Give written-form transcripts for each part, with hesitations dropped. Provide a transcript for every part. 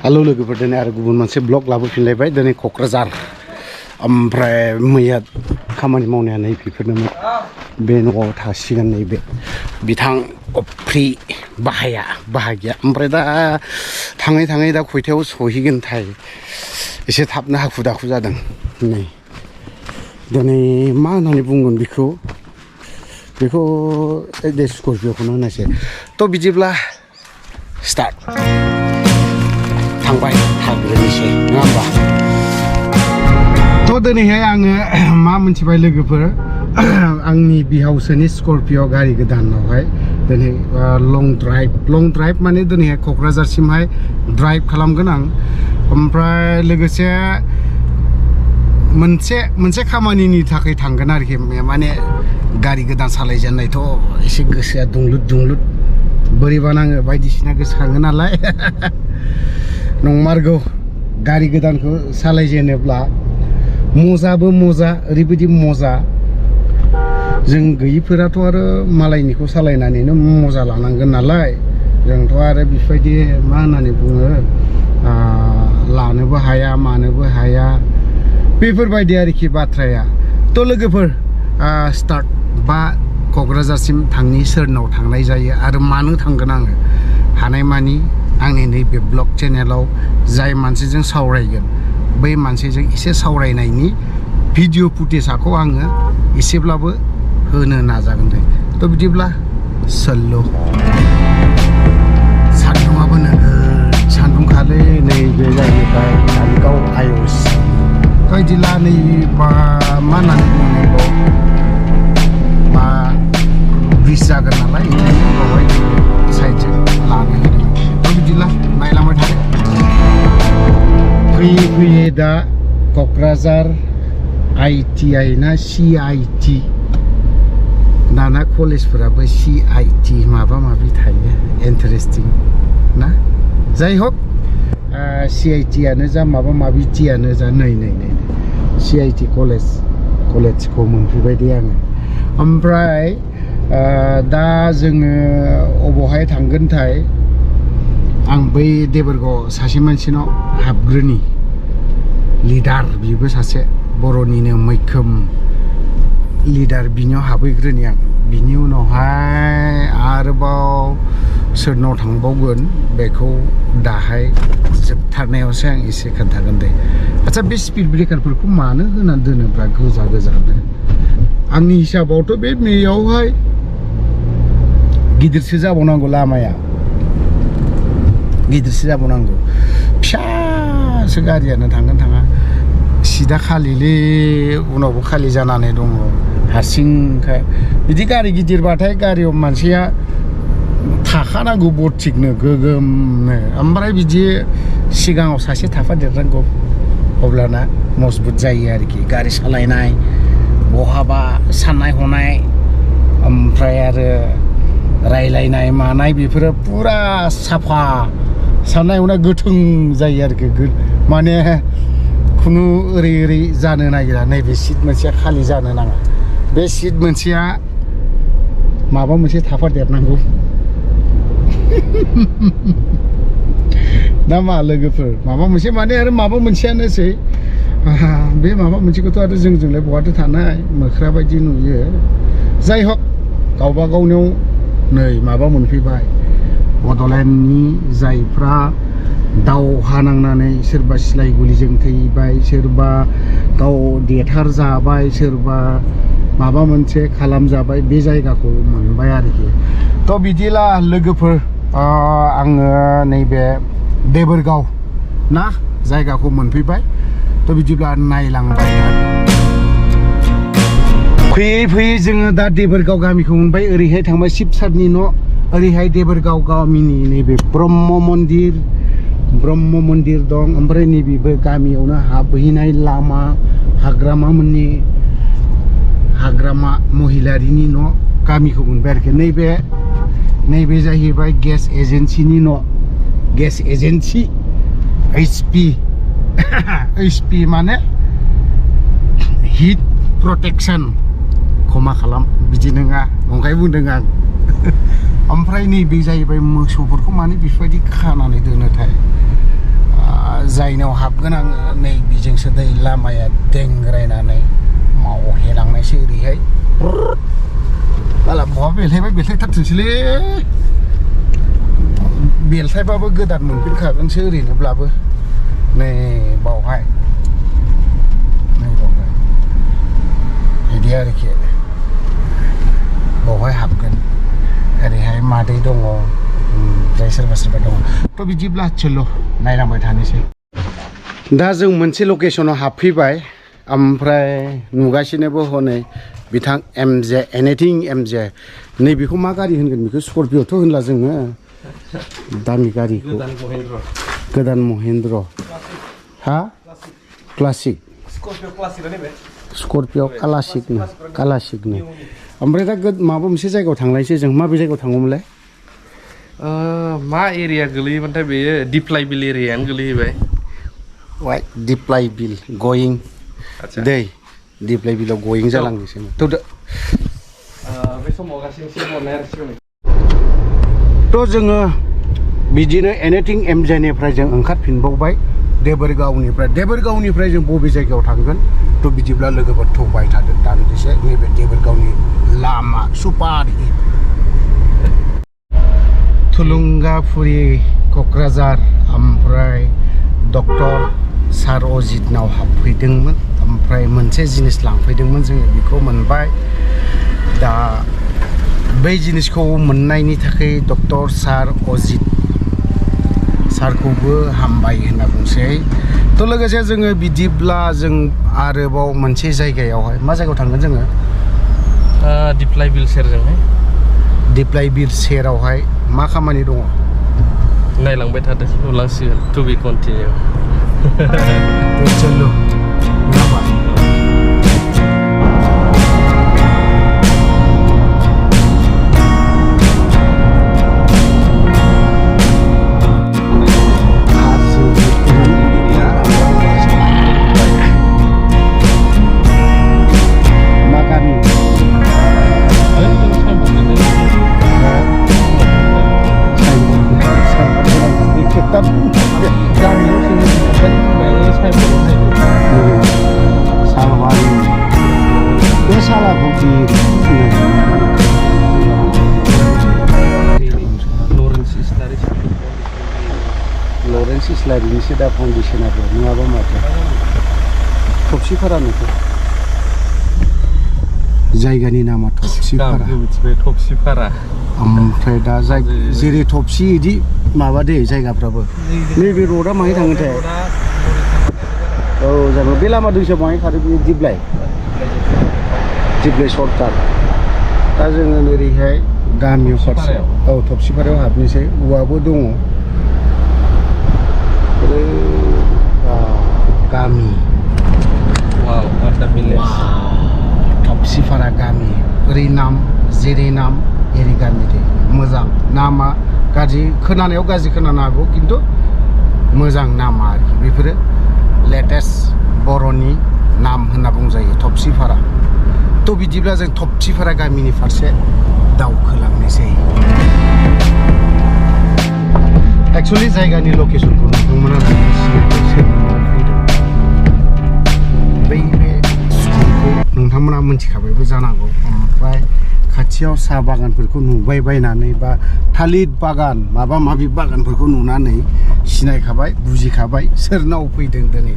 hello लोगोफोर दिनै आरो गुबुन मोनसे ब्लग लाबोफिनलायबाय दिनै क'क्राझार ओमफ्राय मैया खामानि मावनाया नै बेफोरनोमोन बे न'आव थासिगोन नैबे बिथां अफ्रि बाहागिया ओमफ्राय दा थाङै दा खयथायाव सहैगोनथाय एसे थाबनो हाखु दाखु जादों नै दिनै मा होननानै बुंगोन बेखौ दे स्करपिय'खौनो होननायसै थ' बिदिब्ला स्टार्ट थांबाय थाग्रोनोसै नङा होमबा थ' दिनैहाय आङो मा मोनथिबाय लोगोफोर आंनि बिहावसोनि स्करपिय' गारि गोदानावहाय दिनै लं ड्राइभ माने दिनैहाय क'क्राझारसिमहाय ड्राइभ खालामगोन आं ओमफ्राय लोगोसे मोनसे खामानिनि थाखाय थांगोन आरोखि माने गारि गोदान सालायजेननायथ' एसे गोसोआ दुंलुद बोरैबा नाङो बायदिसिना गोसोखाङो नालाय नंमारगौ गारि गोदानखौ सालायजेनोब्ला मजा ओरैबायदि मजा जों गैयिफोराथ' आरो मालायनिखौ सालायनानैनो मजा लानांगोन नालाय जोंथ' आरो बेफोरबायदि मा होननानै बुङो लानोबो हाया मानोबो हाया बेफोरबायदि आरोखि बाथ्राया थ' लोगोफोर स्टार्ट बा क'क्राझारसिम थांनि सोरनाव थांनाय जायो आरो मानो थांगोन आङो हानायमानि आंनि नैबे ब्लग चेनेलाव जाय मानसिजों सावरायगोन बै मानसिजों एसे सावरायनायनि भिडिअ' फुटेजखौ आङो एसेब्लाबो होनो नाजागोन दे थ' बिदिब्ला सोल्ल' सान्दुङाबो नोगोद सान्दुंखालै नैबे जाहैबाय कालिगाव आय'स बायदिला नै मा होननानै बुङो मा ब्रिज जागोन नालाय ओंखायनो बेवहाय साइडजों लानो होदों थ' बिदिब्ला नायलांबाय थादो फैयै दा क'क्राझार ITI ना CIT दाना कलेजफोराबो CIT माबा माबि थायो इन्टारेस्टिं ना जाय हक CIT आनो जा माबा माबि टियानो जा नै CIT कलेजखौ मोनफैबाय दे आङो ओमफ्राय दा जोङो अबावहाय थांगोनथाय आं बै देबोरगाव सासे मानसिनाव हाबग्रोनि लिडार बेबो सासे बर'निनो मैखोम लिडार बिनियाव हाबहैग्रोनि आं बिनि उनावहाय आरोबाव सोरनाव थांबावगोन बेखौ दाहाय जोबथारनायावसो आं एसे खोन्थागोन दे आच्छा बे स्पिड ब्रेकारफोरखौ मानो होनानै दोनोब्रा गोजानो आंनि हिसाबावथ' बे नैयावहाय गिदिरसो जाबावनांगौ लामाया फिसासो गारियानो थाङा सिदा खालिलै उनावबो खालि जानानै दङ हारसिंखाय बिदि गारि गिदिरबाथाय गारियाव मानसिया थाखानांगौ बथिकनो गोगोमनो ओमफ्राय बिदि सिगाङाव सासे थाफादेरनांगौ अब्लाना मजबुत जायो आरोखि गारि सालायनाय बहाबा साननाय हनाय ओमफ्राय आरो रायलायनाय मानाय बेफोरो पुरा साफा साननाय हनाय गोथों जायो आरोखि माने खुनु ओरै जानो नागिरा नैबे सिट मोनसेया खालि जानो नाङा बे सिट मोनसेया माबा मोनसे थाफादेरनांगौ ना मा लोगोफोर माबा मोनसे माने आरो माबा मोनसेयानोसै बे माबा मोनसेखौथ' आरो जोंलाय बहाथो थानाय मोख्रा बायदि नुयो जाय हक गावबा गावनियाव नै माबा मोनफैबाय बड'लेण्डनि जायफ्रा दावहा नांनानै सोरबा सिलाय गुलिजों थैबाय सोरबा गाव देथार जाबाय सोरबा माबा मोनसे खालामजाबाय बे जायगाखौ मोनबाय आरोखि थ' बिदिला लोगोफोर आङो नैबे देबोरगाव ना जायगाखौ मोनफैबाय थ' बिदिब्ला नायलांबाय फैयै जोङो दा देबोरगाव गामिखौ मोनबाय ओरैहाय थांबाय शिबसारनि न' ओरैहाय देबोरगाव गामिनि नैबे ब्रह्म मन्दिर दं ओमफ्राय नैबेबो गामियावनो हाबहैनाय लामा हाग्रामा महिलारिनि न' गामिखौ मोनबाय आरोखि नैबे जाहैबाय गेस एजेन्सिनि न' गेस एजेन्सि HP माने हिट प्रटेक्सन खमा खालाम बिदि नङा नंखाय बुंदों आं ओमफ्राय नैबे जाहैबाय मोसौफोरखौ माने बेफोरबायदि खानानै दोनोथाय जायनाव हाबगोन आङो नै बिजोंसो दै लामाया देंग्रायनानै मावहेलांनायसो ओरैहाय बाला बहा बेलथायबाय बेलथायथारथोंसैलै बेलथायबाबो गोदान मोनफिनखागोनसो ओरैनोब्लाबो नै बावहाय बिदि आरोखि बावहाय हाबगोन ओरैहाय मादै दङ ओमफ्राय सोरबा सोरबा दङ थ' बिदिब्ला चलो नायलांबाय थानोसै दा जों मोनसे लकेसनाव हाबफैबाय ओमफ्राय नुगासिनोबो हनै बिथां एमजे एनिथिं एमजे नैबेखौ मा गारि होनगोन बेखौ स्करपिअ'थ' होनला जोङो दामि गारिखौ गोदान महेन्द्र हा क्लासिक स्करपिअ क्लासिकनो ओमफ्राय दा माबा मोनसे जायगायाव थांलायसै जों माबे जायगायाव थाङोमोनलाय मा एरिया गोलैयोमोनथाय बेयो दिप्लाय बिल एरियायानो गोलैहैबाय वाइ दिप्लाय बिल गयिं दै दिप्लाय बिलाव गयिं जालांनोसै थ' बे समाव गासैबो थ' जोङो बिदिनो एनिथिं एमजेनिफ्राय जों ओंखारफिनबावबाय देबोरगावनिफ्राय जों बबे जायगायाव थांगोन थ' बिदिब्ला लोगोफोर थौबाय थादों दान्दिसे नैबे देबोरगावनि लामा सुपार हिट थुलुंगाफुरि क'क्राझार ओमफ्राय डक्टर सार अजितनाव हाबफैदोंमोन ओमफ्राय मोनसे जिनिस लांफैदोंमोन जोङो बेखौ मोनबाय दा बै जिनिसखौ मोननायनि थाखाय डक्टर सार अजित सारखौबो हामबाय होनना बुंसै थ' लोगोसे जोङो बिदिब्ला जों आरोबाव मोनसे जायगायावहाय मा जायगायाव थांगोन जोङो दिप्लाय बिल सेरजोंहाय दिप्लाय बिल सेरावहाय मा खामानि दङ नायलांबाय थादो नुलांसिगोन टु बि कन्टिनिउ चलो लाइब्रेरिनिसो दा फाउन्डेसनाबो नङाबा माथो थबसिफारानिखौ जायगानि नामा थबसिफारा ओमफ्राय दा जेरै थबसि इदि माबा दे जायगाफ्राबो नैबे रडा माहाय थाङोथाय औ जाबाय बे लामा दैसा माहाय खारो बे दिप्लाय सर्टकाट दा जोङो ओरैहाय गामियाव फारसे औ थबसिफारायाव हाबनोसै औवाबो दङ गामि थबसिफारा गामि ओरै नाम जेरै नाम एरै गामि दे मोजां नामा गाज्रि खोनानायाव गाज्रि खोनानो हागौ खिन्थु मोजां नामा आरोखि बेफोरो लेटेस्ट बर'नि नाम होनना बुंजायो थबसिफारा थ' बिदिब्ला जों थबसिफारा गामिनि फारसे दावखोलांनोसै एक्चुअली जायगानि लकेसनखौ नोंथांमोना बै बे स्कुलखौ नोंथांमोना मोनथिखाबायबो जानांगौ ओमफ्राय खाथियाव साहा बागानफोरखौ नुबाय बायनानै बा थालिर बागान माबा माबि बागानफोरखौ नुनानै सिनायखाबाय बुजिखाबाय सोरनाव फैदों दिनै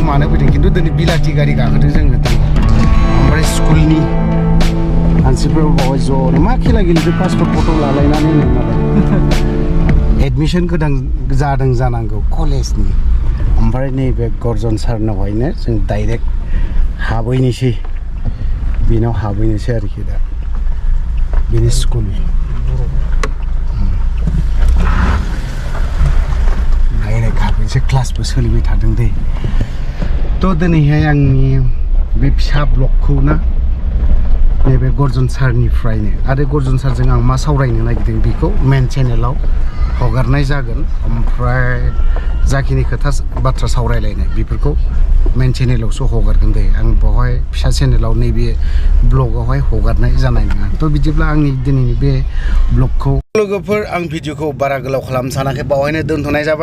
मानो फैदों खिन्थु दिनै बिलाथि गारि गाखोदों जोङो ओमफ्राय स्कुलनि मानसिफोर बावहाय ज'नो मा खेला गेलेदों पासपर्ट फट' लालायनानै मालाय एडमिसन गोदान जादों जानांगौ कलेजनि ओमफ्राय नैबे गर्जन सारनावहायनो जों डाइरेक्ट हाबहैनोसै बेनाव हाबहैनोसै आरोखि दा बेनि स्कुल डाइरेक्ट हाबहैनोसै क्लासबो सोलिबाय थादों दे थ' दिनैहाय आंनि बे फिसा ब्लगखौ ना नैबे गर्जन सारनिफ्रायनो आरो गर्जन सारजों आं मा सावरायनो नागिरदों बेखौ मेन चेनेलाव हगारनाय जागोन ओमफ्राय जाखिनि खोथा बाथ्रा सावरायलायनाय बेफोरखौ मेन चेनेलावसो हगारगोन दे आं बेवहाय फिसा चेनेलाव नैबे ब्लगावहाय हगारनाय जानाय नङा थ' बिदिब्ला आंनि दिनैनि बे ब्लगखौ लोगोफोर आं भिडिअखौ बारा गोलाव खालामनो सानाखै बावहायनो दोनथ'नाय जाबाय